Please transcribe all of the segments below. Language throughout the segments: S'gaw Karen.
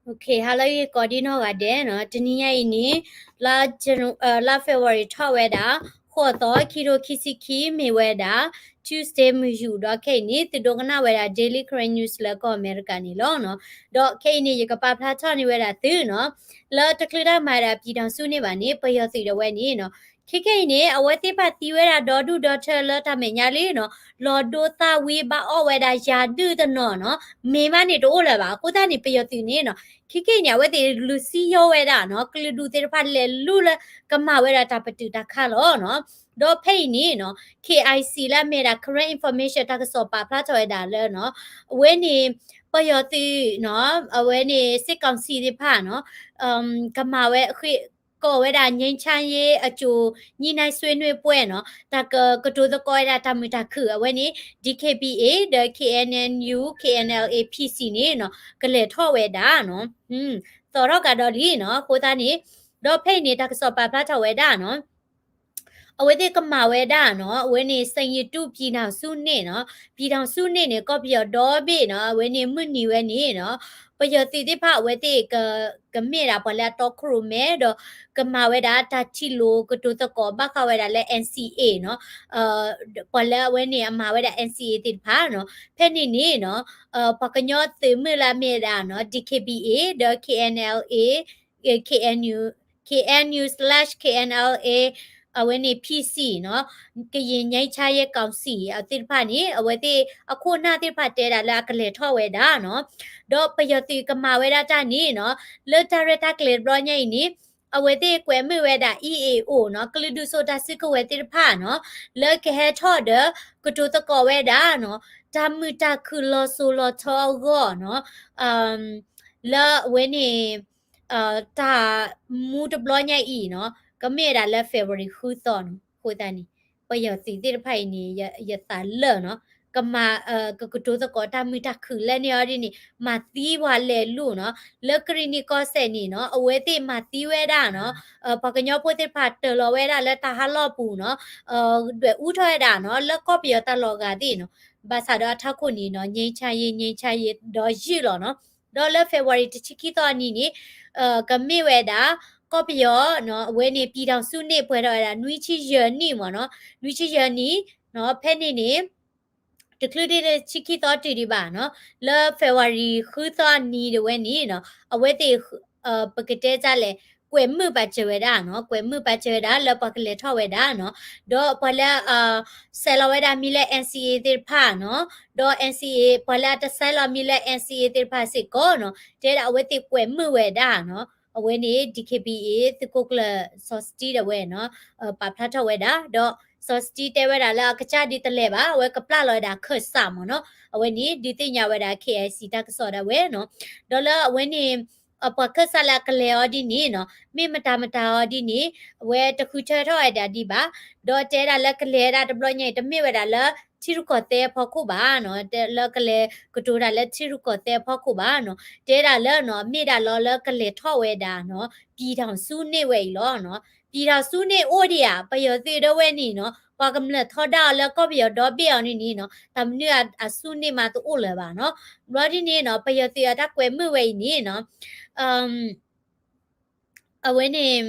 ဟါလၢအဂ့ၤကိးဒံနီၢ်ဂၤဒဲးနီၤ, တနံၤညါအံၤန့ၣ် လါ February ထီၣ်ဝဲဒၣ် ဃိးသီ ခံထိခံဆံခံ မ့ၢ်ဝဲဒၣ် Tuesday မုၢ်ယူာ် ဒီးခဲအံၤန့ၣ် သုဒိကနၣ်ဝဲဒၣ် Daily Karen News လၢကီၢ်အမဲရကၤန့ၣ်လီၤနီၤ. ဒီးခဲအံၤန့ၣ် ယကပာ်ဖျါထီၣ်န့ၢ်ဝဲဒၣ်သုနီၤ, လၢတချုးတၢ်မၤဒၣ် ပြည်ထောင်စုနေ့ ဘၣ်န့ၣ် ပယီၤသုးဒၣ်ဝဲန့ၣ်နီၤ, ခဲခဲအံၤန့ၣ် အဝဲသ့ၣ်တဖၣ်သံဝဲဒၣ်ဒီဒူၣ်ဒီထၢလၢတၢ်မဲာ်ညါလံနီၤ, လီၤဒိသၣ်ဝံဘၣ်အီၣ်ဝဲဒၣ်ယၤဒုၣ်တနီၤနီၤ, မ့ၢ်မးန့ၣ်တအိၣ်လၢၤဘၣ်. အဃိသတးန့ၣ် ပယီၤသုးန့ၣ်နီၤ, ခဲခဲအံၤန့ၣ် အဝဲသ့ၣ်လူၤစံယိဝဲဒၣ်နီၤ, ကလုာ်ဒူၣ်သ့ၣ်တဖၣ်လဲၤလူၤလၢကမၤဝဲဒၣ်တၢ်ပတုာ်တၢ်ခးလီၤနီၤ. ဒီးဖဲအံၤန့ၣ်နီၤ, K I C လၢအမ့ၢ်ဒၣ် Karen Information တၢ်ကစီၣ်ပာ်ဖျါထီၣ်ဝဲဒၣ်လၢနီၤ, အဝဲန့ၣ် ပယီၤသုးနီၤ, အဝဲန့ၣ် စစ်ကောင်စီ သ့ၣ်တဖၣ်နီၤ, ကမၤဝဲ ဃ့ၢ်ကီၢ်ဝဲဒၣ်ငြိမ်းချမ်းရေးအကြိုညှိနှိုင်းဆွေးနွေးပွဲနီၤ, တၢ်ကကတိၤသကိးဝဲဒၣ်တၢ်မုာ်တၢ်ခုၣ် အဝဲန့ၣ် D K B A ဒီး K N N U K N L A P C န့ၣ်နီၤ, ကလဲၤထီၣ်ဝဲဒၣ်နီၤ, သီၣ်ထီၣ်ကဒီးလံနီၤ. အဃိသတးန့ၣ် ဒီးဖဲအံၤန့ၣ် တၢ်ကစီၣ်ပာ်ဖျါထီၣ်ဝဲဒၣ်နီၤ, အဝဲသ့ၣ်ကမၤဝဲဒၣ်နီၤ, အဝဲန့ၣ် စံရတု ပြည်ထောင်စုနေ့နီၤ, ပြည်ထောင်စုနေ့ န့ၣ် ကီၢ်ပယီၤဒီဘ့ၣ်နီၤ, အဝဲန့ၣ်မုၢ်နံၤဝဲန့ၣ်နီၤ, ပယီၤသုးသ့ၣ်တဖၣ်အဝဲသ့ၣ် ကမ့ၢ်ဒၣ်ပှၤလၢအတီခိၣ်ရိၣ်မဲ ဒီးကမၤဝဲဒၣ်တၢ်ထံၣ်လိာ်ကတိၤသကိးဘၣ်ဃးဝဲဒၣ်လၢ N C A နီၤ, ပှၤလၢအဝဲန့ၣ်အမၤဝဲဒၣ် N C A သ့ၣ်တဖၣ်နီၤ, ဖဲန့ၣ်န့ၣ်နီၤ, ပှၤကညီသုးမုၢ်လၢအမ့ၢ်ဝဲဒၣ်နီၤ, D K B A ဒီး K N L A, K N U, K N U slash K N L A, အဝဲန့ၣ် P C နီၤ, ကရင်ငြိမ်းချမ်းရေးကောင်စီ သ့ၣ်တဖၣ်န့ၣ် အဝဲသ့ၣ်အခိၣ်အနၢ်သ့ၣ်တဖၣ်တဲဒၣ်လၢအကလဲၤထီၣ်ဝဲဒၣ်နီၤ, ဒီးပယီၤသုးကမၤဝဲဒၣ်တၢ်န့ၣ်နီၤ, လၢတၢ်ရဲၣ်တၢ်ကျဲၤတဘျီညါအံၤန့ၣ် အဝဲသ့ၣ်ကွဲးမုာ်ဝဲဒၣ် E A O နီၤ, ကလုာ်ဒူၣ်စိာ်တၢ်စုကဝဲၤသ့ၣ်တဖၣ်နီၤ, လၢကဟဲထီၣ်ဒီး ကတိၤသကိးဝဲဒၣ်နီၤ, တၢ်မုာ်တၢ်ခုၣ်လီၤစိၤလီၤထီအဂီၢ်နီၤ, လၢအဝဲန့ၣ် တၢ်မူတဘျီညါအံၤနီၤ, ကမ့ၢ်ဝဲဒၣ်လၢ February ဃုသီနီၤ. အဃိသတးန့ၣ် ပယီၤသုးသ့ၣ်တဖၣ်အံၤန့ၣ် ယသးလၢာ်နီၤ, ကမၤ ကကတိၤသကိးတၢ်မုာ်တၢ်ခုၣ်လၢန့ၣ်အီၤဒ်န့ၣ် မၤသံပှၤလဲၤလူၤနီၤ, လၢကရံၣ်နံၣ်ကီၢ်စဲၣ်န့ၣ်နီၤ, အဝဲသ့ၣ်မၤသံဝဲဒၣ်နီၤ, ပှၤကညီဖိသ့ၣ်တဖၣ်တၢၤလီၤဝဲဒၣ်လၢတၢ်ဟးလီၢ်ပူၤနီၤ, ဒွဲၣ်အူထီၣ်ဝဲဒၣ်နီၤ, လၢကီၢ်ပယီၤတၢ်လီၢ်အဂၤသ့ၣ်နီၤ, ဘၣ်ဆၣ်ဒီးအထးခိၣ်န့ၣ်နီၤ, ငြိမ်းချမ်းရေး ငြိမ်းချမ်းရေး ဒီးယုၢ်လီၤနီၤ. ဒီးလၢ February တဆံခံသီအနံၤန့ၣ် ကမ့ၢ်ဝဲဒၣ် ကီၢ်ပယီၤနီၤ, အဝဲန့ၣ် ပြည်ထောင်စုနေ့ ပှဲၤထီၣ်ဝဲဒၣ် နွံဆံယဲၢ်နံၣ်မ့ၢ်နီၤ, နွံဆံယဲၢ်နံၣ်နီၤ, ဖဲန့ၣ်န့ၣ် တချုးဒံးတဆံခံသီတုၤဒံးဘၣ်နီၤ, လၢ February ဃုသီအနံၤဒၣ်ဝဲန့ၣ်နီၤ, အဝဲသ့ၣ် ပကတဲတၢ်လဲၣ်, ကွဲးမုာ်ပာ်စၢၤဝဲဒၣ်နီၤ, ကွဲးမုာ်ပာ်စၢၤဝဲဒၣ်လၢပှၤကလဲၤထီၣ်ဝဲဒၣ်နီၤ, ဒီးပှၤလၢ ဆဲးလီၤဝဲဒၣ်မံၤလၢ N C A သ့ၣ်တဖၣ်နီၤ, ဒီး N C A ပှၤလၢအတဆဲးလီၤမံၤလၢ N C A သ့ၣ်တဖၣ်စ့ၢ်ကီးနီၤ, တဲဒၣ်အဝဲသ့ၣ်ကွဲးမုာ်ဝဲဒၣ်နီၤ, အဝဲန့ၣ် D K B A သုးခိၣ်ကျၢၢ် စီၤစတံဒၣ်ဝဲနီၤ, ပာ်ဖျါထီၣ်ဝဲဒၣ်, ဒီးစီၤစတံတဲဝဲဒၣ်လၢအကစၢ်ဒ်တလဲၤဘၣ်, အဝဲကပျၢ်လီၤဝဲဒၣ်ခၢၣ်စးမ့ၢ်နီၤ, အဝဲန့ၣ် ဒုးသ့ၣ်ညါဝဲဒၣ် K I C တၢ်ကစီၣ်ဒၣ်ဝဲနီၤ, ဒီးလၢအဝဲန့ၣ် ပှၤခၢၣ်စးလၢအကလဲၤအီၤဒ်န့ၣ်နီၤ, မ့ၢ်မတၤမတၤအီၤဒ်န့ၣ် အဝဲတဃုထၢထီၣ်ဝဲဒၣ်ဒံးဘၣ်, ဒီးတဲဒၣ်လၢကလဲၤဒၣ်တဘျီညါအံၤ တမ့ၢ်ဝဲဒၣ်လၢထံရူၢ်ကီၢ်သဲအဖီခိၣ်ဘၣ်နီၤ, လၢကလဲၤကတိၤတၢ်လၢထံရူၢ်ကီၢ်သဲအဖီခိၣ်ဘၣ်နီၤ, တဲဒၣ်လၢနီၤ, မ့ၢ်ဒၣ်လီၤလၢကလဲၤထီၣ်ဝဲဒၣ်နီၤ, ပြည်ထောင်စုနေ့ ဝဲအံၤလီၤနီၤ, ပြည်ထောင်စုနေ့ အိၣ်ဒံးဧါ, ပယီၤသုးဒၣ်ဝဲန့ၣ်နီၤ, ပှၤကမျၢၢ်ထီဒါအီၤလၢကီၢ်ပယီၤဒီဘ့ၣ်အီၤန့ၣ်န့ၣ်နီၤ, တၢ်မနုၤအစုန့ၣ်မးတအိၣ်လၢၤဘၣ်နီၤ, ဘျီဒ်န့ၣ်နီၤ, ပယီၤသုးအတၢ်ကွဲးမုာ်ဝဲအံၤန့ၣ်နီၤ, အဝဲန့ၣ်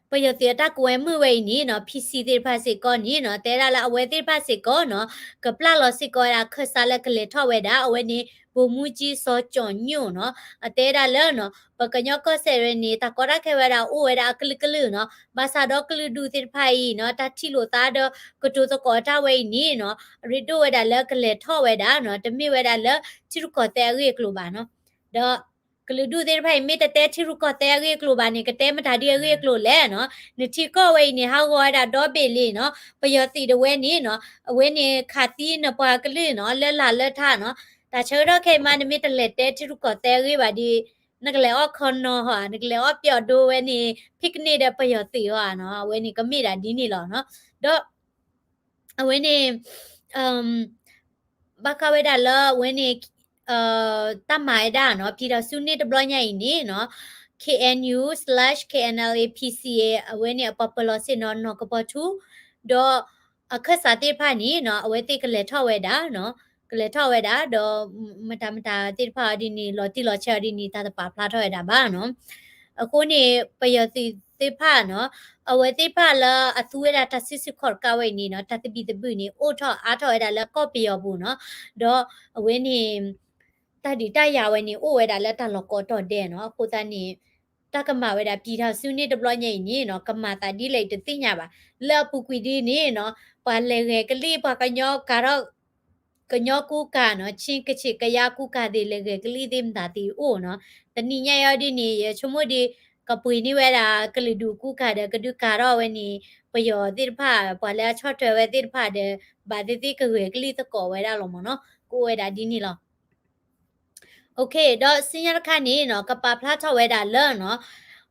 ပယီၤသုးအတၢ်ကွဲးမုာ်ဝဲအံၤန့ၣ်နီၤ, P C သ့ၣ်တဖၣ်စ့ၢ်ကီးန့ၣ်နီၤ, တဲဒၣ်လၢအဝဲသ့ၣ်တဖၣ်စ့ၢ်ကီးနီၤ, ကပျၢ်လီၤစ့ၢ်ကီးဝဲဒၣ်ခၢၣ်စးလၢကလဲၤထီၣ်ဝဲဒၣ်, အဝဲန့ၣ် ဗိုလ်မှူးကြီး စီၤကၠီၣ်ညိၣ်နီၤ, အတဲဒၣ်လၢနီၤ, ပကညီကီၢ်စဲၣ်ဝဲန့ၣ် တၢ်ကီတၢ်ခဲဝဲဒၣ်အိၣ်ဝဲဒၣ်အကလုာ်ကလုာ်နီၤ, ဘၣ်ဆၣ်ဒီးကလုာ်ဒူၣ်သ့ၣ်တဖၣ်အံၤနီၤ, တၢ်ထံၣ်လိာ်သးဒီးကတိၤသကိးတၢ်ဝဲအံၤန့ၣ်နီၤ, အရ့ဒိၣ်ဝဲဒၣ်လၢကလဲၤထီၣ်ဝဲဒၣ်နီၤ, တမ့ၢ်ဝဲဒၣ်လၢထံရူၢ်ကီၢ်သဲအဂ့ၢ်အကျိၤဘၣ်နီၤ. ဒီးကလုာ်ဒူၣ်သ့ၣ်တဖၣ်အံၤ မ့ၢ်တတဲထံရူၢ်ကီၢ်သဲအဂ့ၢ်အကျိၤဘၣ်န့ၣ် ကတဲမတၤဒ်အဂ့ၢ်အကျိၤလဲၣ်နီၤ, နထံကီၢ်ဝဲအံၤန့ၣ် ဟးဂီၤဝဲဒၣ်ဒီဘ့ၣ်လံနီၤ, ပယီၤသုးဒၣ်ဝဲန့ၣ်နီၤ, အဝဲန့ၣ်ခးသံနပှၤကလုာ်နီၤ, လၢလာ်လၢထးနီၤ, တၢ်ဆၢကတီၢ်ခဲအံၤမး နမ့ၢ်တလဲၤတဲထံရူၢ်ကီၢ်သဲအဂ့ၢ်ဘၣ်ဒီး နကလဲၤအီၣ်ခီနီဟီဧါ, နကလဲၤအီၣ်ပျီၣ်ဒိဝဲန့ၣ် picnic ဒီးပယီၤသုးဟီဧါနီၤ, အဝဲန့ၣ်ကမ့ၢ်ဒၣ်ဒ်န့ၣ်လီၤနီၤ. ဒီး အဝဲန့ၣ် ဘၣ်ဃးဝဲဒၣ်လၢအဝဲန့ၣ် တၢ်မၤဝဲဒၣ်နီၤ, ပြည်ထောင်စုနေ့ တဘျီညါအံၤန့ၣ်နီၤ, K N U slash K N L A P C A အဝဲန့ၣ်အပှၤပၢၤလီၢ်ဆ့ၣ်နီၤ နီၢ်ကပီၤထူ ဒီးအခၢၣ်စးသ့ၣ်တဖၣ်န့ၣ်နီၤ, အဝဲသ့ၣ်ကလဲၤထီၣ်ဝဲဒၣ်နီၤ, ကလဲၤထီၣ်ဝဲဒၣ် ဒီးမတၤမတၤသ့ၣ်တဖၣ်အီၤဒ်န့ၣ် လီၤတံၢ်လီၤဆဲးအီၤဒ်န့ၣ် တၢ်တပာ်ဖျါထီၣ်ဝဲဒၣ်ဘၣ်နီၤ. အဃိန့ၣ် ပယီၤသုးသ့ၣ်တဖၣ်နီၤ အဝဲသ့ၣ်တဖၣ်လၢအသူဝဲဒၣ်တၢ်စုဆူၣ်ခီၣ်တကးဝဲအံၤန့ၣ်နီၤ တၢ်သဘံၣ်သဘုၣ်န့ၣ် အိၣ်ထီၣ်အါထီၣ်ဝဲဒၣ်လၢကီၢ်ပယီၤပူၤနီၤ. ဒီးအဝဲန့ၣ် တၢ်ဒုးတၢ်ယၤဝဲန့ၣ် အိၣ်ဝဲဒၣ်လၢတၢ်လီၢ်ကိးတီၤဒဲးနီၤ. အဃိသတးန့ၣ် တၢ်ကမၤဝဲဒၣ် ပြည်ထောင်စုနေ့ တဘျီညါအံၤန့ၣ်နီၤ ကမၤသးဒ်လဲၣ်အံၤတသ့ၣ်ညါဘၣ်. လၢအပူၤကွံာ်ဒ်န့ၣ်နီၤ ပှၤလဲၤဂဲၤကလံၣ် ပှၤကညီကၤထီၣ် ကညီကူကၤနီၤ ချင်း ကချင် ကယား ကူကၤသ့ၣ် လဲၤဂဲၤကလံၣ်သ့ၣ်မတၤသ့ၣ်အိၣ်နီၤ. တနံၤညါအံၤဒ်န့ၣ် ယဆိကမိၣ်ဒီး ကပှ့ၤန့ၢ်ဝဲဒၣ်ကလုာ်ဒူၣ်ကူကၤဒီး ကဒုးကၤထီၣ်ဝဲန့ၣ် ပယီၤသ့ၣ်တဖၣ် ပှၤလၢအဆီၣ်ထွဲဝဲသ့ၣ်တဖၣ်ဒီး ဘၣ်သ့ၣ်သ့ၣ်ကဂဲၤကလံၣ်သကိးဝဲဒၣ်လီၤမ့ၢ်နီၤ. ကအိၣ်ဝဲဒၣ်ဒ်န့ၣ်လီၤ. ဒီးဆူညါတခါန့ၣ်နီၤ ကပာ်ဖျါထီၣ်ဝဲဒၣ်လၢနီၤ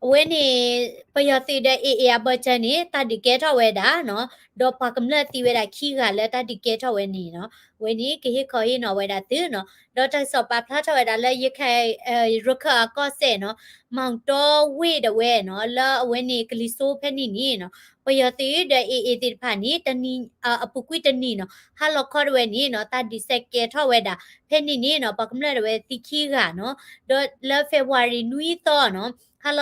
အဝဲန့ၣ် ပယီၤသုးဒီး AA အဘၢၣ်စၢၤန့ၣ် တၢ်ဒုးကဲထီၣ်ဝဲဒၣ်နီၤ ဒီးပှၤကမျၢၢ်သံဝဲဒၣ်ခံဂၤလၢတၢ်ဒုးကဲထီၣ်ဝဲန့ၣ်နီၤ အဝဲန့ၣ် ကဟ့ၣ်ခီဟ့ၣ်နီၤဝဲဒၣ်သုနီၤ. ဒီးတၢ်ကစီၣ်ပာ်ဖျါထီၣ်ဝဲဒၣ်လၢ ရခၢၣ် ရခၢၣ်အကီၢ်စဲၣ်နီၤ မီၣ်တီဝ့ၢ်ဒၣ်ဝဲနီၤ လၢအဝဲန့ၣ် ကလံၤစိဖဲန့ၣ်န့ၣ်နီၤ ပယီၤသုးဒီး AA သ့ၣ်တဖၣ်န့ၣ် တနံၤ အပူၤကွံာ်တနံၤနီၤ ဟါလီၤခီဒၣ်ဝဲန့ၣ်နီၤ တၢ်ဒုးစဲးကဲထီၣ်ဝဲဒၣ် ဖဲန့ၣ်န့ၣ်နီၤ ပှၤကမျၢၢ်ဒၣ်ဝဲသံခံဂၤနီၤ. ဒီးလၢ February နွံသီနီၤ ဟါလီၤ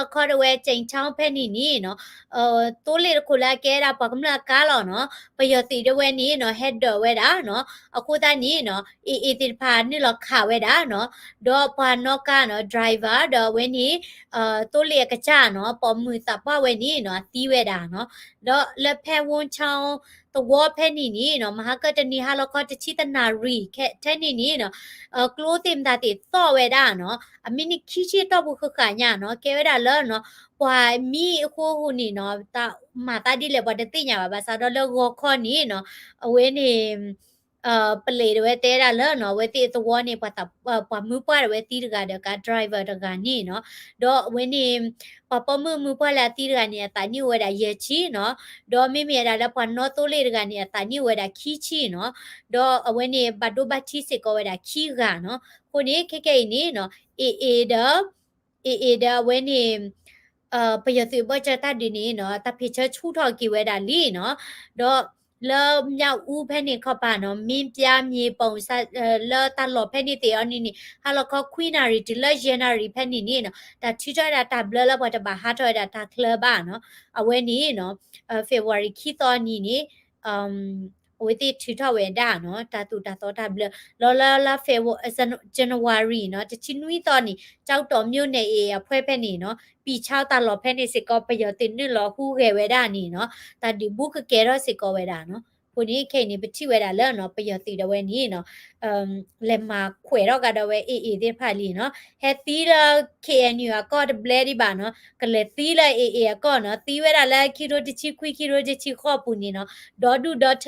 ခီဒၣ်ဝဲ ကၠဲးချီဖဲန့ၣ်န့ၣ်နီၤ သိလ့ၣ်တခိၣ်လၢအကဲဒၣ်ပှၤကမျၢၢ်အကါလီၤနီၤ ပယီၤသုးဒၣ်ဝဲန့ၣ်နီၤ ဟဲဒၢးဝဲဒၣ်နီၤ. အဃိသတးန့ၣ်နီၤ AA သ့ၣ်တဖၣ်နုာ်လီၤခးဝဲဒၣ်နီၤ ဒီးပှၤနီၣ်ကါနီၤ driver ဒီးအဝဲန့ၣ် သိလ့ၣ်အကစၢ်နီၤ ပိာ်မုၣ်သးပှၢ်ဝဲန့ၣ်နီၤ သံဝဲဒၣ်နီၤ. ဒီးလၢဖဲဝူခၠီသဝီဖဲန့ၣ်န့ၣ်နီၤ မဟါကၢၢ်တနံၤဟါလီၤခီတဆံတနၣ်ရံၣ် ထဲန့ၣ်န့ၣ်နီၤ ကျိသ့ၣ်မတၤသ့ၣ်သီၣ်ဝဲဒၣ်နီၤ အမ့ၢ်န့ၣ်ခံဆံတီၢ်ပူၤဃၣ်ဃၣ်ညါနီၤ ကဲဝဲဒၣ်လၢနီၤ ပှၤမံအဃိအဃိန့ၣ်နီၤ တၢ်မၤသးဒ်လဲၣ်ပှၤတသ့ၣ်ညါဘၣ် ဘၣ်ဆၣ်ဒီးလၢဂီၤခီန့ၣ်နီၤ အဝဲန့ၣ် ပလံးဒၣ်ဝဲတဲဒၣ်လၢနီၤ အဝဲသ့ၣ်အသဝီန့ၣ် ပှၤမုၢ်ပှၢ်ဒၣ်ဝဲသံတဂၤဒီးကါ driver တဂၤန့ၣ်နီၤ ဒီးအဝဲန့ၣ် ပှၤပိာ်မုၣ်မုၢ်ပှၢ်လၢအသံတဂၤန့ၣ် အသးနံၣ်အိၣ်ဝဲဒၣ်ယဲၢ်ဆံနီၤ ဒီးမ့မ့ၢ်ဝဲဒၣ်လၢပှၤနီၣ်သိလ့ၣ်တဂၤန့ၣ် အသးနံၣ်အိၣ်ဝဲဒၣ်ခံဆံနီၤ ဒီးအဝဲန့ၣ် ဘၣ်ဒိဘၣ်ထံးစ့ၢ်ကီးဝဲဒၣ်ခံဂၤနီၤ အဃိန့ၣ် ခဲကဲအံၤန့ၣ်နီၤ AA ဒီး AA ဒီးအဝဲန့ၣ် ပယီၤသုးအဘၢၣ်စၢၤတၢ်ဒုးန့ၣ်နီၤ တၢ်ဖံးဆၢဆူၣ်ထီၣ်က့ၤဝဲဒၣ်လံနီၤ ဒီးလၢ မြောက်ဦး ဖဲန့ၣ်ခီပၤနီၤ မင်းပြား မြေပုံ လၢတၢ်လီၢ်ဖဲန့ၣ်သ့ၣ်အီၤန့ၣ်န့ၣ် ဟါလီၤခီခွံနၣ်ရံၣ်တုၤလၢယဲၢ်နၣ်ရံၣ်ဖဲန့ၣ်န့ၣ်နီၤ တၢ်ထုးထီၣ်ဝဲဒၣ်တၢ်ဘျၢလၢပှၤတဘၣ်ဟးထီၣ်ဝဲဒၣ်တၢ်ချၢဘၣ်နီၤ အဝဲန့ၣ်နီၤ February ခံသီနံၤန့ၣ် အဝဲသ့ၣ်ထုးထီၣ်ဝဲဒၣ်နီၤ တၢ်သိၣ်တၢ်သီတၢ်ဘျၢ လီၤလၢလါ February January နီၤ တဆံနွံသီန့ၣ် ကျောက်တော်မြို့နယ် AA အဖဲဖဲန့ၣ်နီၤ ပံာ်ဆါတၢ်လီၢ်ဖဲန့ၣ်စ့ၢ်ကီး ပယီၤသုးနုာ်လီၤဟူးဂဲၤဝဲဒၣ်န့ၣ်နီၤ တၢ်ဒုးဘူးကကဲထီၣ်စ့ၢ်ကီးဝဲဒၣ်နီၤ အဃိန့ၣ် ခဲအံၤန့ၣ် ပထံၣ်ဝဲဒၣ်လၢနီၤ ပယီၤသုးဒၣ်ဝဲန့ၣ်နီၤ လဲၤမၤခွဲးထီၣ်ကဒီးဝဲ AA သ့ၣ်တဖၣ်လံနီၤ ဟဲသံလၢ KNU အကီၢ်တဘျဲဒံးဘၣ်နီၤ ကလဲၤသံလၢ AA အကီၢ်နီၤ သံဝဲဒၣ်လၢခံထိတဆံခွံ ခံထိတဆံဃိးပူၤန့ၣ်နီၤ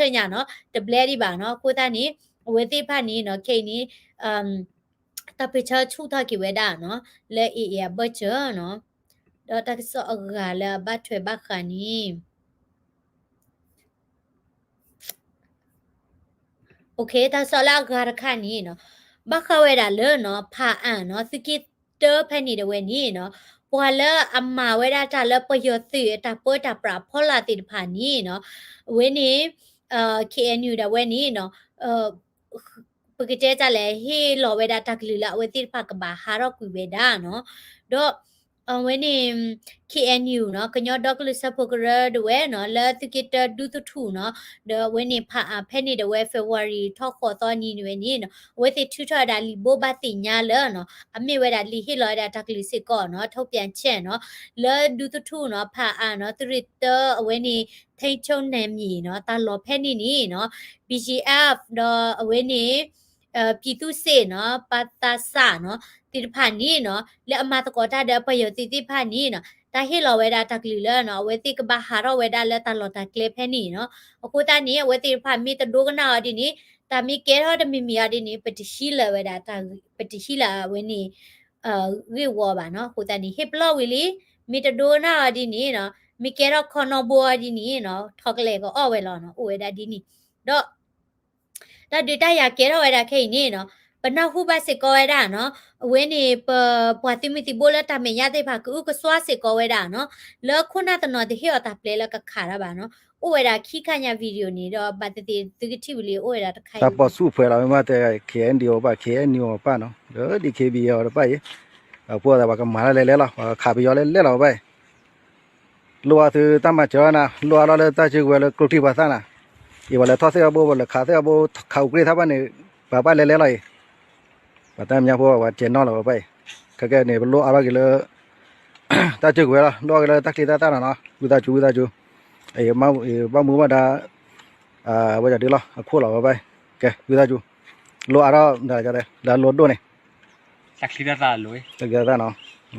ဒီဒူၣ်ဒီထၢညါနီၤ တဘျဲဒံးဘၣ်နီၤ အဃိသတးန့ၣ် အဝဲသ့ၣ်တဖၣ်န့ၣ်နီၤ ခဲအံၤန့ၣ် တၢ်ပၢၢ်ဆၢဆူၣ်ထီၣ်က့ၤဝဲဒၣ်နီၤ လၢ AA အဘၢၣ်စၢၤနီၤ ဒီးတၢ်ကစီၣ်အဂၤလၢအဘၣ်ထွဲဘၣ်ဃးန့ၣ် တၢ်ကစီၣ်လၢအဂၤတခါန့ၣ်နီၤ ဘၣ်ဃးဝဲဒၣ်လၢနီၤ ဖးအၣ်နီၤ သုးက့တၢဖဲန့ၣ်ဒၣ်ဝဲန့ၣ်နီၤ ပှၤလၢအမၤဝဲဒၣ်တၢ်လၢပယီၤသုးအတၢ်ပၢတၢ်ပြးဖီလာ်သ့ၣ်တဖၣ်န့ၣ်နီၤ အဝဲန့ၣ် KNU ဒၣ်ဝဲန့ၣ်နီၤ ပကတဲတၢ်လဲၣ် ဟ့ၣ်လီၤဝဲဒၣ်တၢ်ကလုၢ်လၢအဝဲသ့ၣ်တဖၣ်ကဘၣ်ဟးထီၣ်ကွံာ်ဝဲဒၣ်နီၤ ဒီး အဝဲန့ၣ် KNU နီၤ ကညီဒီကလုာ်စၢဖှိၣ်ကရၢဒၣ်ဝဲနီၤ လၢသုးက့တၢဒူသထူၣ်နီၤ ဒီးအဝဲန့ၣ်ဖးအၣ်ဖဲန့ၣ်ဒၣ်ဝဲ February ထီၣ်ဃိးသီနံၤန့ၣ်ဝဲန့ၣ်နီၤ အဝဲသ့ၣ်ထုးထီၣ်ဝဲဒၣ်လံာ်ဘိးဘၣ်သ့ၣ်ညါလၢနီၤ အမ့ၢ်ဝဲဒၣ်လံာ်ဟ့ၣ်လီၤဝဲဒၣ်တၢ်ကလုၢ်စ့ၢ်ကီးနီၤ ထုတ်ပြန်ချက်နီၤ လၢဒူသထူၣ်နီၤ ဖးအၣ်နီၤ သုးရ့ၣ်တၢ အဝဲန့ၣ် ထိန်းချုပ်နယ်မြေနီၤ တၢ်လီၢ်ဖဲန့ၣ်န့ၣ်နီၤ BGF ဒီးအဝဲန့ၣ် ပြည်သူ့စစ်နီၤ ပသစနီၤ သ့ၣ်တဖၣ်န့ၣ်နီၤ လၢအမၤသကိးတၢ်ဒီးပယီၤသုးသ့ၣ်တဖၣ်န့ၣ်နီၤ တၢ်ဟ့ၣ်လီၤဝဲဒၣ်တၢ်ကလုၢ်လၢနီၤ အဝဲသ့ၣ်ကဘၣ်ဟးထီၣ်ဝဲဒၣ်လၢတၢ်လီၢ်တၢ်ကျဲဖဲန့ၣ်နီၤ အဃိသတးန့ၣ် အဝဲသ့ၣ်တဖၣ်မ့ၢ်တဒိကနၣ်အီၤဒ်န့ၣ် တၢ်မ့ၢ်ကဲထီၣ်တမံၤမံၤအီၤဒ်န့ၣ် ပတဟံးလၢၤဝဲဒၣ် ပတဟံးလၢၤအဝဲန့ၣ် ဂ့ၢ်ဝီဘၣ်နီၤ. အဃိသတးန့ၣ် ဟ့ၣ်ပလီၢ်ဝံၤလံ, မ့ၢ်တဒိကနၣ်အီၤဒ်န့ၣ်နီၤ, မ့ၢ်ကဲထီၣ်ခီနီၢ်ဘိအီၤဒ်န့ၣ်နီၤ, ထီၣ်ကလဲာ်ကအီၣ်ဝဲလီၤနီၤ, အိၣ်ဝဲဒၣ်ဒ်န့ၣ်. ဒီး တၢ်ဒုးတၢ်ယၤကဲထီၣ်ဝဲဒၣ်ခဲအံၤန့ၣ်နီၤ, ပနၢ်ဟူဘၣ်စ့ၢ်ကီးဝဲဒၣ်နီၤ, အဝဲန့ၣ် ပပှၤသုးမုၢ်သံၣ်ဘိလၢတၢ်မဲာ်ညါသ့ၣ်တဖၣ် ကအုကစွါစ့ၢ်ကီးဝဲဒၣ်နီၤ, လၢခိၣ်နၢ်တနီၤတဟ့ၣ်အီၤတၢ်ပျဲလၢကခးတၢ်ဘၣ်နီၤ, အိၣ်ဝဲဒၣ်ခံခါညါ video န့ၣ်ဒီး ဘၣ်သ့ၣ်သ့ၣ်သုကထံၣ်ဝံၤလံ အိၣ်ဝဲဒၣ်တခါအံၤ တၢ်ပီၣ်ဆူၣ်ဖှဲးလီၤ မ့ၢ်တဲ KNDO ဘၣ် KNU ဘၣ်နီၤ, ဒီး DKBA အီၤတဖၣ်အံၤ, အဖိအသးပှၤကမၤတၢ်လဲၤလဲၤလီၤ ပှၤခးပယီၤလဲၤလဲၤလီၤဘၣ်အံၤ လိၣ်အါသုတၢ်မၤစၢၤနၤ, လိၣ်အါထီၣ်လၢတၢ်စုကဝဲၤလၢကျိချံပှၤသၣ်နၤ, အံၤပှၤလဲၤထီၣ်သ့ၣ်အဘိ ပှၤလဲၤခးသ့ၣ်အဘိ ခးအူကြ့ၢ်သးဘၣ်န့ၣ်, ပှၤဘၣ်လဲၤလဲၤလီၤအံၤ, ပှၤတၢ်မဲာ်ညါဖိ ပှၤကဲနီၣ်လီၤပှၤဘၣ်အံၤ, ခဲကဲန့ၣ် ပလိၣ်အါထီၣ်က့ၤလၢ တၢ်စုကဝဲၤလီၤ, လိၣ်အါက့ၤလၢတၢ်ချံတၢ်သၣ်နီၤနီၤ, ဝံသးစူၤ ဝံသးစူၤ, ဘၣ်မူဘၣ်ဒါ ဝဲဒၣ်ဒ်လီၤ အခိၣ်လီၤပှၤဘၣ်အံၤ, ကဲ ဝံသးစူၤ, လိၣ်အါထီၣ် လၢအလိၣ်ဒိၣ်န့ၣ် တၢ်ချံတၢ်သၣ်နီ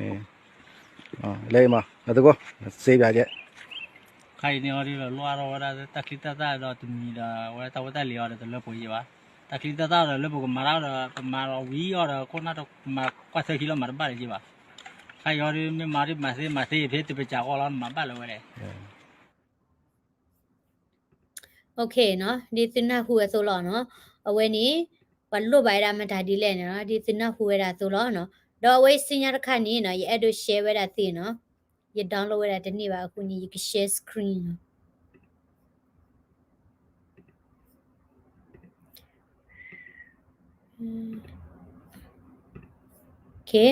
ၤ, လၢအံၤမး နသကိး စ့ပၠးကဲ ခါအံၤန့ၣ်အီၤဒ်လီၤ လိၣ်အါထီၣ်ဝဲဒၣ်တၢ်ချံတၢ်သၣ်ဒီးတမံၤဒီး အဝဲတၢ်ဝဲတၢ်လံၤအီၤဒီးတလၢပှဲၤယံၤဘၣ်, တၢ်ချံတၢ်သၣ်ဒီးလၢပကမၤတၢ်ဒီး ပမၤလီၤဝံၤအီၤဒီး ခိၣ်နၢ်တမၤကွၢ်ဆၢခံလီၤ မၤတဘၣ်လၢၤယံၤဘၣ်, ခါအံၤအီၤဒ်မ့ၢ်မၤဒ်မၤသ့မၤသ့ဖဲတပစၢၤဃီလီၤ နမၤဘၣ်လၢၤဝဲလဲၣ် OK နီၤ, ဒ်သုနၢ်ဟူအသိးလီၤနီၤ, အဝဲန့ၣ် ပှၤလိၣ်ဘၣ်ဝဲဒၣ်မတၤဒ်လဲၣ်န့ၣ်နီၤ, ဒ်သုနၢ်ဟူဝဲဒၣ်အသိးလီၤနီၤ, ဒီးအဝဲဆူညါတခါန့ၣ်နီၤ ယအဲၣ်ဒိး share ဝဲဒၣ်သ့နီၤ, ယ download ဝဲဒၣ်တန့ၢ်ဘၣ်အဃိန့ၣ် ယက share screen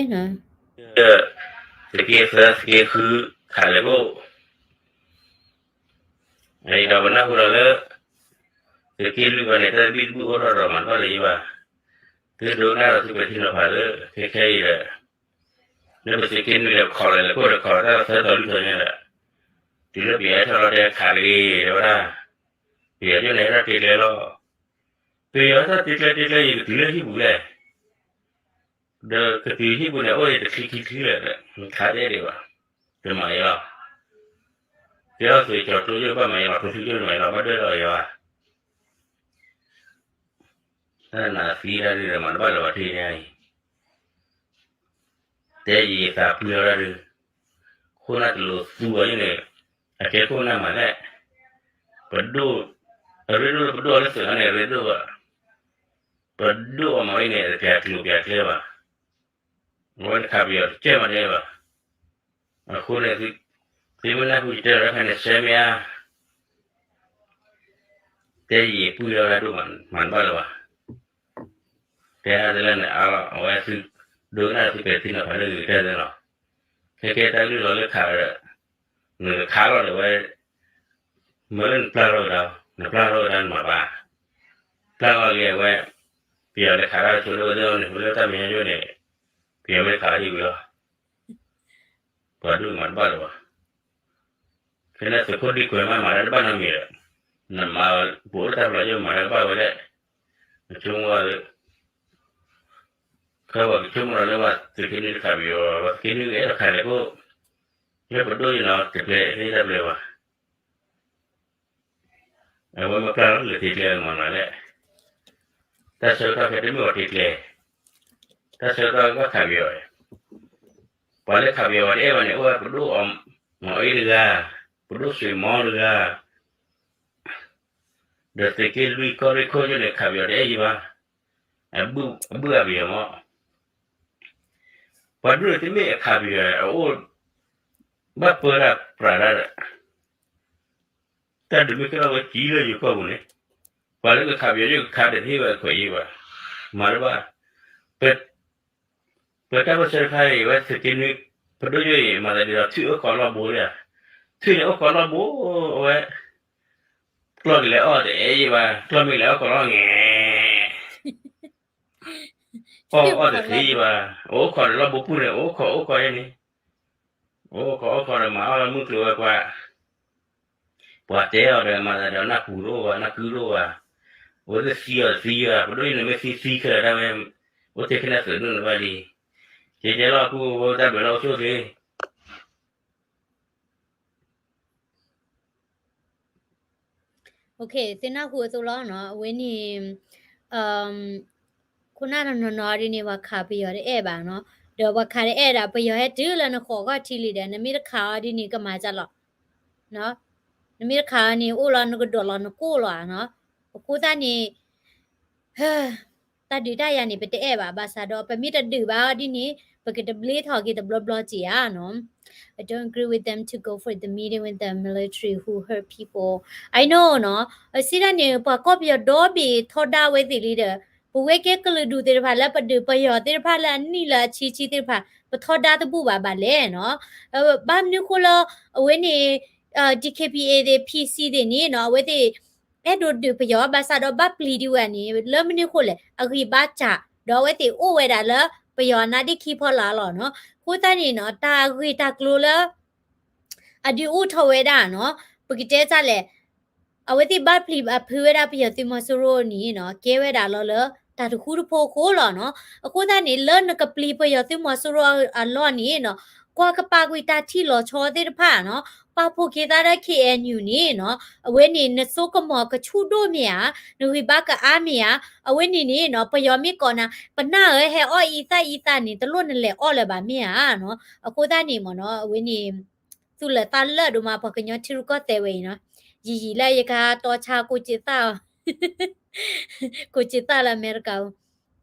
နီၤ. သုးက့သၢ သုးက့ဃု ခးလဲၣ်ကိၣ် ဒီးပနၢ်ဟူဒီးလၢ သုးက့လွံၢ်ဘၣ်န့ၣ် တၢ်သဘံၣ်သဘုၣ်အိၣ်ထီၣ်ဒီးမၤတဘၣ်လၢၤယံၤဘၣ်, သုဒိကနၣ်ဒီးသုပဲာ်ထံနီၤဖးလၢ ခဲခဲအံၤဒီး လၢပသုးက့နွံဒီး ခီၣ်လဲၣ်လဲၣ်ခိၣ်ဒီးခီၣ်တၢ်သၢတီၤလွံၢ်တီၤညါဒီး တုၤလၢပယီၤဟဲထီၣ်လီၤတဲခးတဂ့ၤ တဲဝဲဒၣ်, ပယီၤဒ်န့ၣ်ဟဲထီၣ်တ့ကျဲလီၤ, ပယီၤဟဲထီၣ်တ့ကျဲတ့ကျဲ ယကတုၤလၢဟံၣ်ပူၤလဲၣ် ဒီးကတုၤဟံၣ်ပူၤန့ၣ် အိၣ်ယတချံခံချံလၢာ်ဒီး ခးဒဲဒံးဘၣ်, တမၤယလီၤ, ကဲထီၣ်သုးကၠီၤကျိယိၣ်ဘၣ်မၤယလီၤ ကျိချံယိၣ်မၤယလီၤ ဘၣ်ဒၢလီၤယၤဘၣ်, တၢ်နးသံတၢ်ဒုးဒီးမၤတဘၣ်လၢၤဘၣ်ထံၣ်ညါအံၤ, တဲယံာ်ယသးပှံၤလီၤတၢ်ဒုး, ခိၣ်နၢ်တလိၤသူအီၤယန့ၣ်, အကဲခိၣ်နၢ်မၤလဲၣ်, ပဒိၣ်, အရ့ဒိၣ်လၢပဒိၣ်အီၤလၢသုးအီၤန့ၣ် အရ့ဒိၣ်ဘၣ်, ပဒိၣ်အီၤမၤအံၤန့ၣ် တပျးကျိၤပျးကျဲဘၣ်, အဝဲတခးပယီၤတကဲမၤဒဲးဘၣ်, အဃိန့ၣ် သုမ့ၢ်နၢ်ဟူယတဲလီၤတၢ်ခါန့ၣ် ဆဲမ့ၢ်အါ တဲယံာ်ပှံၤလီၤတၢ်ဒိၣ်မး မၤတဘၣ်လၢၤဘၣ်, တဲအါတလၢန့ၣ်အါလီၤ အဝဲသုဒိကနၣ်သုပဲာ်ထံနီၤဖးလၢဂ့ၤကတၢၢ်လီၤ, ခဲကဲတၢ်လုၢ်လီၤလၢခးဒီး နကခးလီၤဒီးဝဲ, မ့ၢ်လၢနပျၢ်ထီၣ်ကဒါ, နပျၢ်ထီၣ်ကဒါနမၤဘၣ်, ပျၢ်လီၤလံအဝဲ, ပယီၤလဲၤခးတၢ်ဆိလၢဝဲသ့ၣ်အီၤန့ၣ် လၢတၢ်မဲာ်ညါယိၣ်န့ၣ်, ပယီၤမ့ၢ်ခးဟံၣ်ဝံၤလီၤ, ပှၤဒိၣ်မၤတဘၣ်လၢၤဘၣ်, ဖဲန့ၣ်သုးခိၣ်ဒံကွဲးမးမၤတၢ်တဘၣ်နီတမံၤဒီး, နမၤပအိၣ်တၢ်ဖျိးယိၣ်မၤတၢ်တဘၣ်ဝဲဒၣ်, နဆိကမိၣ်လၢ ခဲပှၤကဆိကမိၣ်လီၤလၢပှၤသုးက့နွံတခးပယီၤ, ပှၤသုးက့နွံကအဲၣ်ဒိးခးလဲၣ်ကိၣ်, လၢပဒိၣ်ယနီၤတကျဲၤသ့ၣ်တၢ်ပျဲဘၣ်, အဝဲမ့ၢ်ပျၢ်လီၤလၢတ့ကျဲမၤမၤလဲၣ်, တၢ်ဆၢကတီၢ်ဖဲတမ့ၢ်ပှၤတ့ကျဲၤ, တၢ်ဆၢကတီၢ်ဘၣ်ခးပယီၤ, ပှၤလၢခးပယီၤပှၤတအဲၣ်ဘၣ်န့ၣ် အိၣ်ဝဲပဒိၣ်အီၤမၤအ့တဂၤ, ပဒိၣ်စွ့ၤမီတဂၤ ဒီးသုးက့လွံၢ်ကီၢ်ရ့ၣ်ခိၣ်ယိၣ်န့ၣ် ခးပယီၤတအဲၣ်ယံၤဘၣ်, အဘုၣ်အပယီၤမး, ပှၤဒိၣ်န့ၣ်တမ့ၢ်အခးပယီၤ အအိၣ်, ဘၣ်ပၢတၢ်ပြးတၢ်ဒီး, တၢ်ဒုးမ့ၢ်ကဲထီၣ်ဝဲကံလၢယိၤကီၢ်ပူၤန့ၣ်, ပှၤလၢကခးပယီၤယိၣ်ကခးဒီးတဟ့ၣ်ဝဲခွဲးယံၤဘၣ်, မၤတဘၣ်, ပ ပတၢ်ပၢၢ်ဆၢတခါအံၤ အဝဲသုးက့နွံ ပဒိၣ်ယိၣ်အံၤ မၤသးဒ်ဒီး ထွံၣ်အိၣ်ခိးလီၢ်ဘိလံဧါ, ထွံၣ်န့ၣ်အိၣ်ခိးလီၢ်ဘိ, အဝဲ ကျီၢ်ကလဲၤအီၣ်တအဲၣ်ယံၤဘၣ်, ကျီၢ်မ့ၢ်ကလဲၤအီၣ်ခိးလီၢ်ငဲၤ, အီၣ်အီၣ်တသ့ယံၤဘၣ်, အိၣ်ခိးဒီးလီၢ်ဘိပူၤန့ၣ် အိၣ်ခိးအိၣ်ခိးယဲန့ၣ်, အိၣ်ခိးအိၣ်ခိးဒီးမၤအီၣ်လၢမုၢ်ကျိၤဝဲၤကွာ် ပှၤတဲအီၤဒီးမၤသးဒီးနၢ်ပူၤတအိၣ်ဘၣ် နၢ်ကုတအိၣ်ဘၣ်, အဝဲသ့ၣ်သံအီၤတသံဘၣ်, ပဒိၣ်အံၤန့ၣ်မ့ၢ်သံသံခဲလၢာ်ဒၣ်ဝဲ, အိၣ်ထဲခဲလၢာ်သုးဒိၣ်န့ၣ်ဘၣ်လံ, ကဲကဲလီၤ အပုၢ်ဝဲၢ်တၢ်ဘျုးလီၤအိၣ်ဆူၣ်သ့ သုနၢ်ဟူအသိးလီၤနီၤ, အဝဲန့ၣ် ခိၣ်နၢ်တနီၤနီၤဒ်န့ၣ် ပှၤခးပယီၤတအဲၣ်ဘၣ်နီၤ, ဒီးပှၤခးတအဲၣ်ဒၣ် ပယီၤဟဲတုၤလၢနဃိးခီၣ်ထံးလံဒီး နမ့ၢ်တခးအီၤဒ်န့ၣ် ကမၤကလီၤ, နမ့ၢ်တခးအီၤန့ၣ် အိၣ်လီၤနကဒိးလီၤနကိၣ်လီၤနီၤ, အဃိသတးန့ၣ် ဟၢ တၢ်ဒုးတၢ်ယၤန့ၣ် ပတအဲၣ်ဘၣ်, ဘၣ်ဆၣ်ဒီး ပမ့ၢ်တဒုးဘၣ်အီၤဒ်န့ၣ် ပကတဘျ့ထီၣ်က့ၤတဘျီဘျီက့ၤဧါနီၤ. I don't agree with them to go for the meeting with the military who hurt people. I know နီၤ, စံးဒၣ်န့ၣ် ပှၤကီၢ်ပယီၤဒီဘ့ၣ်ထီဒါဝဲသ့ၣ်လံဒီး ပဝဲကဲကလုာ်ဒူၣ်သ့ၣ်တဖၣ်လၢပဒုးပယီၤသ့ၣ်တဖၣ်လၢအနံၣ်လၢအဆံဆံသ့ၣ်တဖၣ် ပထီဒါတဘူၣ်ဘၣ်ဘၣ်လဲၣ်နီၤ. ဘၣ်မနုၤဃိလၢ အဝဲန့ၣ် DKBA သ့ၣ် PC သ့ၣ်န့ၣ်နီၤ အဝဲသ့ၣ် အဲၣ်ဒိးဒုးပယီၤ ဘၣ်ဆၣ်ဒီးဘၣ်ပျံၤဒံးဝဲန့ၣ် လၢမနုၤဃိလဲၣ် အဂံၢ်ဘါစှၤ ဒီးအဝဲသ့ၣ်အိၣ်ဝဲဒၣ်လၢပယီၤအနါဒ့ခံဖီလာ်လီၤနီၤ. အဃိသတးန့ၣ်နီၤ တၢ်ဂ့ၢ်တၢ်ကျိၤလၢ အဒုးအိၣ်ထီၣ်ဝဲဒၣ်နီၤ ပကတဲတၢ်လဲၣ် အဝဲသ့ၣ်ဘၣ်ပျံၤဘၣ်ဖုးဝဲဒၣ်ပယီၤသုးမီၤစိရိၤန့ၣ်နီၤ ကဲဝဲဒၣ်လီၤလၢ တၢ်တဃူတဖိးအဃိလီၤနီၤ. အဃိသတးန့ၣ် လၢနကပျံၤပယီၤသုးမီၤစိရိၤအလီၢ်န့ၣ်နီၤ ကွၢ်ကပာ်ကွံာ်တၢ်ထံၣ်လီၤဆီသ့ၣ်တဖၣ်နီၤ ပာ်ဖှိၣ်က့ၤသးဒီး KNU န့ၣ်နီၤ အဝဲန့ၣ် နစိကမီၤကဆူၣ်ဒိၣ်မ့ၢ်ဧါ, နဂံၢ်ဘါကအါမ့ၢ်ဧါ, အဝဲန့ၣ်န့ၣ်နီၤ ပယီၤမ့ၢ်ကိးနၤ ပနၢ်ဧၢ ဟဲအီၣ်အံသၣ်အံသၣ်န့ၣ် တလိၣ်နလဲၤအီၣ်လၢၤဘၣ်မ့ၢ်ဧါနီၤ. အဃိသတးန့ၣ်မ့ၢ်နီၤ အဝဲန့ၣ် သူၣ်လၢာ်သးလၢာ်ဒိၣ်မး ပှၤကညီထံရူၢ်ကီၢ်သဲးဝဲအံၤနီၤ, ယံာ်ယံာ်လၢယကတီဆါကိးက့ၤသၣ်အီၤ, ကိးက့ၤသၣ်လၢအမဲရကၤအူ,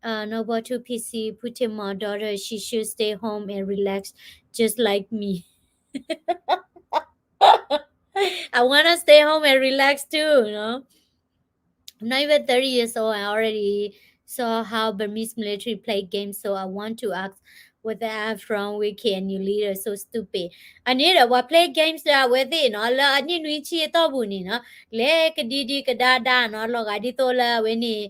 Noble to P C, Putin my daughter, she should stay home and relax just like me. I wanna stay home and relax too, you know. I'm not even thirty years old. I already saw how Burmese military play games, so I want to ask what the F wrong with K N U leader, so stupid. အန့ၣ်ဒီး ပှၤ play games လၢအဝဲသ့ၣ်နီၤ လၢအနံၣ်နွံဆံအတီၢ်ပူၤန့ၣ်နီၤ လဲၤကဒံဒံကဒါဒါနီၤ လီၤဂာ်ဒ်သိးလၢအဝဲန့ၣ်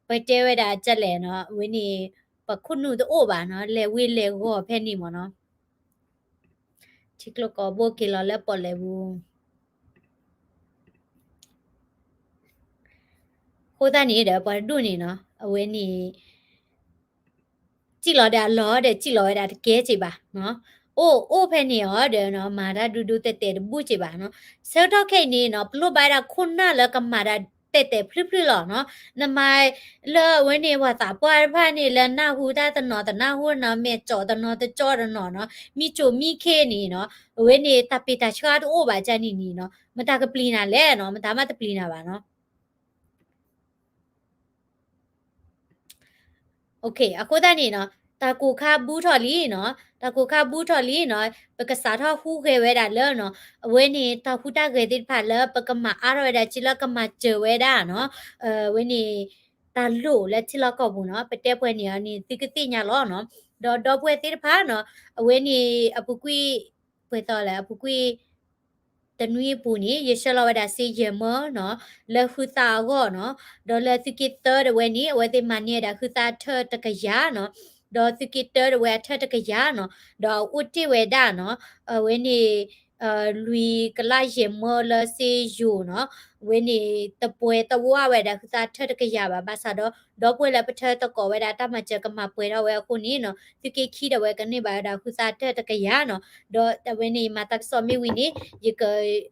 ပတဲဝဲဒၣ်ကလဲၣ်နီၤ အဝဲန့ၣ် ပခိၣ်နူာ်တအိၣ်ဘၣ်နီၤ လဲၤဝ့ၤလဲၤဂီၤဖဲန့ၣ်မ့ၢ်နီၤ ထံကျိကီၢ်ဘိက့ၤလီၤလၢပီၣ်လဲၣ်ပူၤ အဃိသတးန့ၣ်ဒီး ပှၤတဒူၣ်န့ၣ်နီၤ အဝဲန့ၣ် စံၣ်လီၤဒီးအလီၢ်ဒီး စံၣ်လီၤဝဲဒၣ်တကဲက့ၤဘၣ်နီၤ အိၣ်အိၣ်ဖဲန့ၣ်အီၤဒီးနီၤ မၤတၢ်ဒူဒူတဲာ်တဲာ်တဘူၣ်က့ၤဘၣ်နီၤ ဆၢကတီၢ်ခဲအံၤန့ၣ်နီၤ ပလိၣ်ဘၣ်ဝဲဒၣ်ခိၣ်နၢ်လၢကမၤတၢ်တဲာ်တဲာ်ဖျုဖျုလီၤနီၤ နမၤ လၢအဝဲန့ၣ် ပှၤသးပှၢ်တဖၣ်န့ၣ် လၢနၢ်ဟူတၢ်တနီၤတနၢ်ဟူနီၤ မဲာ်ကၠီၣ်တနီၤတကၠီတနီၤနီၤ မံကၠိၣ်မံခ့န့ၣ်နီၤ အဝဲန့ၣ် တၢ်ပ့ၤတၢ်ဆှါတအိၣ်ဘၣ်ကန့ၣ်န့ၣ်နီၤ မတၤကပျံၤနၤလဲၣ်နီၤ မတၤမးတပျံၤနၤဘၣ်နီၤ အဃိသတးန့ၣ်နီၤ တၢ်ကိၢ်ခါဘူးထီၣ်လံနီၤ တၢ်ကိၢ်ခါဘူးထီၣ်လံနီၤ ပကစးထီၣ်ဟူးဂဲၤဝဲဒၣ်လၢနီၤ အဝဲန့ၣ် တၢ်ဟူးတၢ်ဂဲၤသ့ၣ်တဖၣ်လၢပကမၤအါထီၣ်ဝဲဒၣ် က့လၢကမၤစၢၤဝဲဒၣ်နီၤ အဝဲန့ၣ် တၢ်လိၣ်လၢထံလီၢ်ကီၢ်ပူၤနီၤ ပတဲပှဲၤန့ၣ်အီၤန့ၣ် သုကသ့ၣ်ညါလီၤနီၤ ဒီးဒီပုၢ်ဝဲၢ်သ့ၣ်တဖၣ်နီၤ အဝဲန့ၣ် အပူၤကွံာ် ပှဲၤသီလဲၣ် အပူၤကွံာ် တနွံအပူၤန့ၣ် ယဆှၢလီၤဝဲဒၣ်စ့ယဲၢ်မၢနီၤ လၢဃုသးအဂီၢ်နီၤ ဒီးလၢသုးက့သၢတဝဲန့ၣ် အဝဲသ့ၣ်မၤန့ၢ်ဝဲဒၣ်ဃုသးအထၢၣ်တကယၤနီၤ ဒီးသုးက့တၢတဝဲအထၢၣ်တကယၤနီၤ ဒီးအအိၣ်တ့ၢ်ဝဲဒၣ်နီၤ အဝဲန့ၣ် လွံၢ်ကလးယဲၢ်မၢလၢစ့ယိၤနီၤ အဝဲန့ၣ် တပှဲၤတဝါဝဲဒၣ်ဃုသးအထၢၣ်တကယၤဘၣ် ဘၣ်ဆၣ်ဒီး ဒီပုၢ်ဝဲၢ်လၢပထၢသကိးဝဲဒၣ်တၢ်မၤစၢၤကမၤပှဲၤထီၣ်ဝဲအဃိန့ၣ်နီၤ သုးက့ခံတဝဲကန့ၢ်ဘၣ်ဝဲဒၣ်ဃုသးအထၢၣ်တကယၤနီၤ ဒီးအဝဲန့ၣ် ယမၤတၢ်ကစီၣ်မ့ၢ်ဝံၤန့ၣ် ယက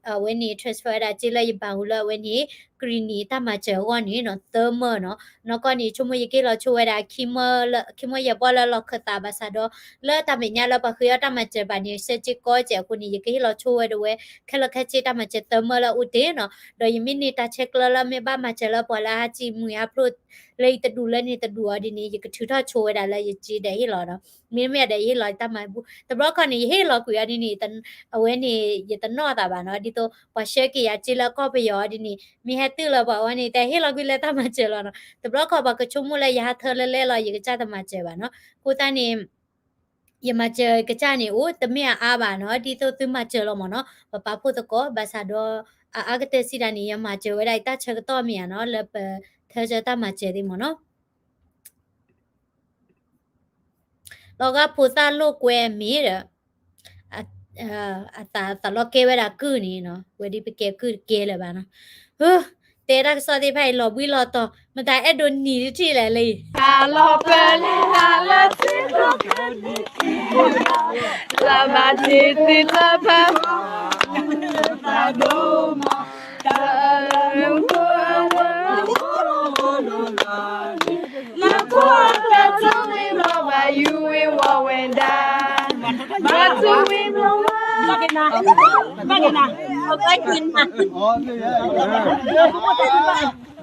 အဝဲန့ၣ် transfer ဝဲဒၣ်စ့လၢယဘဏ်ပူၤလၢအဝဲန့ၣ် ကရံၣ်နံၣ်တၢ်မၤစၢၤအဂီၢ်န့ၣ်နီၤ သၢမၢနီၤ နီၢ်ကီၢ်န့ၣ် ဆိကမိၣ်ယကဟ့ၣ်လီၤဆိဝဲဒၣ် ခံမၢယဲၢ်ပီၢ်လၢလီၢ်ခၢၣ်သးဘၣ်ဆၣ်ဒီး လၢတၢ်မဲာ်ညါလၢပှၤဃ့အီၣ်တၢ်မၤစၢၤဘၣ်န့ၣ် ဆၢက့ကီကဲးအဃိန့ၣ် ယကဟ့ၣ်လီၤဆိဝဲဒၣ်ဝဲ ခဲလၢာ်ခဲဆ့တၢ်မၤစၢၤသၢမၢလၢအအိၣ်တ့ၢ်နီၤ ဒီးယမ့ၢ်န့ၢ်တၢ်ဆဲးကျၢလၢမ့ၢ်ဘၣ်မၤစၢၤလၢပှၤလၢအဟးစံးမှံဟးဖျိး လၢယတဒူၣ်လၢန့ၣ်တဒူၣ်အီၤဒ်န့ၣ် ယကထုးထီၣ်ဆိဝဲဒၣ်လၢယစ့ဒီးဟ့ၣ်လီၤဒီး မ့မ့ၢ်ဒီးယဟ့ၣ်လီၤတၢ်မၤဘူၣ် တဘျီခီန့ၣ် ယဟ့ၣ်လီၤကွံာ်အီၤဒ်န့ၣ် အဝဲန့ၣ် ယတနီၣ်အသးဘၣ်နီၤ ဒ်သိးပှၤဆှၢက့ၤယၤစ့လၢကီၢ်ပယီၤအီၤဒ်န့ၣ် မ့ၢ်ဟဲတုၤလၢပှၤဝဲန့ၣ် တဟ့ၣ်လီၤကွံာ်လၢတၢ်မၤစၢၤလီၤနီၤ တဘျီခီပှၤကဆိကမိၣ်လၢယဟးထၢလၢလဲၣ်လီၤ ယကစၢ်တမၤစၢၤဘၣ်နီၤ အဃိသတးန့ၣ် ယမၤစၢၤကစၢ်န့ၣ်အိၣ် တမ့ၢ်အအါဘၣ်နီၤ ဒ်သိးသုမၤစၢၤလီၤမ့ၢ်နီၤ ပပာ်ဖှိၣ်သကိး ဘၣ်ဆၣ်ဒီး အအါကတၢၢ်စံးဒၣ်န့ၣ် ယမၤစၢၤဝဲဒၣ်ယတၢ်ဆၢကတီၢ်မ့ၢ်ဧါနီၤ လၢပထၢဆၢတၢ်မၤစၢၤသ့ၣ်မ့ၢ်နီၤ လီၤဂာ်ဖိသၣ်လိာ်ကွဲမ့ၢ်ဒီး အသးလီၤကဲဝဲဒၣ်ကုၢ်န့ၣ်နီၤ ဝဲဒ်ပကဲကုၢ်တကဲလၢၤဘၣ်နီၤ တဲတၢ်ကစီၣ်သ့ၣ်တဖၣ်အံၤလီၤဘှံးလီၤတီၤ မတၤအဲၣ်ဒိးနံၤတထံၣ်လဲၣ်လံ ဟးလီၤပၢၢ်လဲၤဟးလၢထံကျိကဒံး လၢဘၣ်တ့ၢ်သုလၢဘၣ် နဖိအတၢ်ထူဝ့ၤဘျီဘၣ် ယူၤဝ့ၤဝီၤဝဲဒၣ် ဘၣ်ထူဝ့ၤဘျီဘၣ် ဘၣ်က့ၤနၤ ဘၣ်က့ၤနၤ ဘၣ်က့ၤနၤ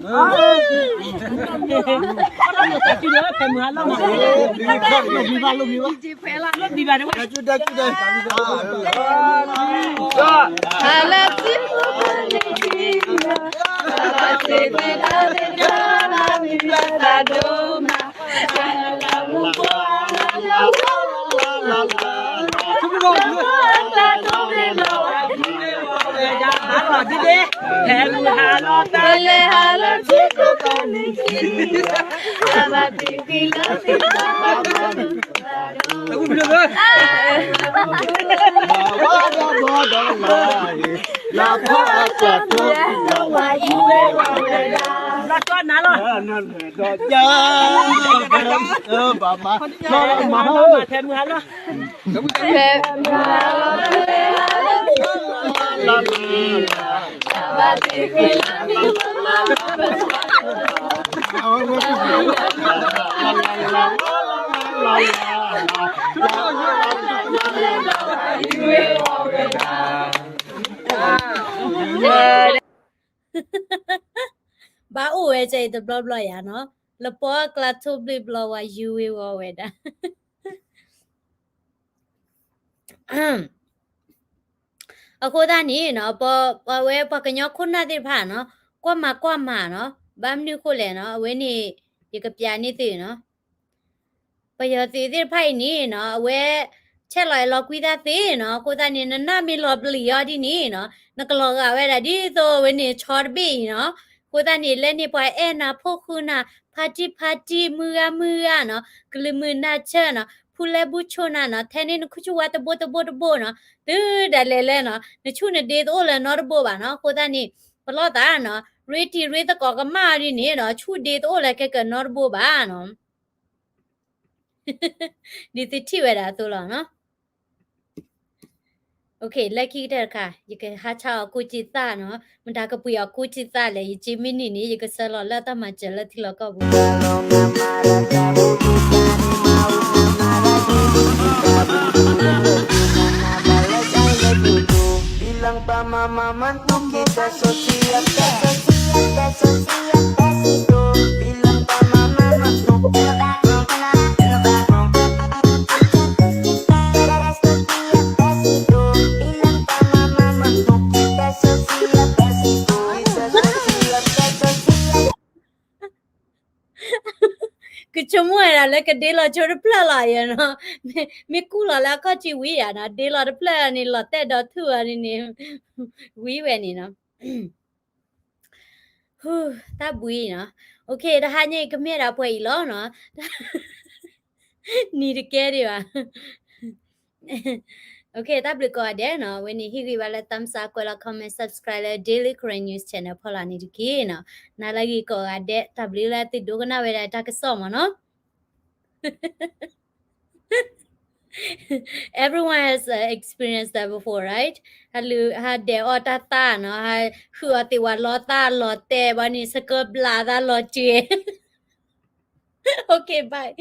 ဘၣ်အိၣ်ဝဲကအံၤတဘျီဘျီယၤနီၤ, လပီအကျါထိၣ်ဘျ့ဘျီဝါ ယူဝ့ၤဝီၤဝဲဒၣ်. အဃိသတးန့ၣ်နီၤ, ပဝဲပှၤကညီခိၣ်နၢ်သ့ၣ်တဖၣ်နီၤ, ကွၢ်မၤကွၢ်မၤနီၤ, ဘၣ်မနုၤဃိလဲၣ်နီၤ, အဝဲန့ၣ် ယကပျးန့ၢ်သုနီၤ. ပယီၤသုးသ့ၣ်တဖၣ်အံၤန့ၣ်နီၤ, အဝဲ ဆဲးလီၤအဲၣ်လီၤကွံသးသ့နီၤ, အဃိသတးန့ၣ် နနၢ်မ့ၢ်လီၤပျံၤအီၤဒ်န့ၣ်နီၤ, နကလီၤဂာ်ဝဲဒၣ်ဒ်သိးအဝဲန့ၣ်ဆီတဘ့ၣ်အံၤနီၤ. အဃိသတးန့ၣ် လၢန့ၣ်ပှၤအဲၣ်နၤဖိဃုနၤ, ဖါတံၢ်ဖါတံၢ် မုၢ်ဂၤမုၢ်ဂၤနီၤ, ကလုာ်မုာ်နၤဆၢနီၤ, ဖူလဲဘူၣ်ဆိၣ်နၤနီၤ, ထဲန့ၣ်နခူၣ်ဆူၣ်ဝါတဘိတဘိတဘိနီၤ, တုၤဒၣ်လဲာ်လဲၣ်နီၤ, နဆူၣ်နဒ့တအိၣ်လၢၤနီတဘိဘၣ်နီၤ. အဃိသတးန့ၣ် ပလီၢ်သးနီၤ, ရ့တံၤရ့သကိးကမၣ်အီၤဒ်န့ၣ်နီၤ, ဆူၣ်ဒ့တအိၣ်လၢၤခဲကနီတဘိဘၣ်နီၤ. ဒ်သုထံၣ်ဝဲဒၣ်အသိးလီၤနီၤ. လၢခံကတၢၢ်တခါ ယကဟးဆါအီၤကိးက့သၣ်နီၤ, မတၤကပှ့ၤအီၤကိးက့သၣ်လဲၣ်, ယစ့မ့ၢ်နုာ်န့ၣ် ယကဆၢလီၤလၢတၢ်မၤစၢၤလၢထံလီၢ်ကီၢ်ပူၤ ကဆိကမိၣ်ဝဲဒၣ်လၢ ကဒ့လီၤဆိတဖျၢၣ်လီၤယဲနီၤ, မ့ၢ်ကူၣ်လီၤလၢအခီၣ်ထံးဝံၤယၤနီၤ, ဒ့လီၤတဖျၢၣ်န့ၣ် လီၤတဲာ်ဒီးထူၣ်အီၤန့ၣ်န့ၣ် ဝံၤဝဲန့ၣ်နီၤ. တၢ်ဘှံးနီၤ. တဟါညါအံၤကမ့ၢ်ဒၣ်ပှဲၤအံၤလီၤနီၤ, နံၤတကဲဒံးဘၣ်. တၢ်ဘျုးကိးဂၤဒဲးနီၤ, အဝဲန့ၣ်ဟ့ၣ်ဂံၢ်ဘါလၢ thumbs up ကွဲးလီၤ comment subscribe လၢ Daily Karen News Channel ဖီလာ်န့ၣ်တက့ၢ်နီၤ. နၤလၢအဂ့ၤကိးဂၤဒဲး, တၢ်ဘျုးလၢသုဒိကနၣ်ဝဲဒၣ်တၢ်ကစီၣ်မ့ၢ်နီၤ. Everyone has uh, experienced that before, right? ဟးဒဲးအီၣ်တၢ်သၣ်နီၤ, ဟးဃုအီၤသ့ဝဲလီၤသၣ်လီၤတဲာ်ဘၣ်န့ၣ် ဆှၢကဘျးသးလီၤစဲး. Okay, bye.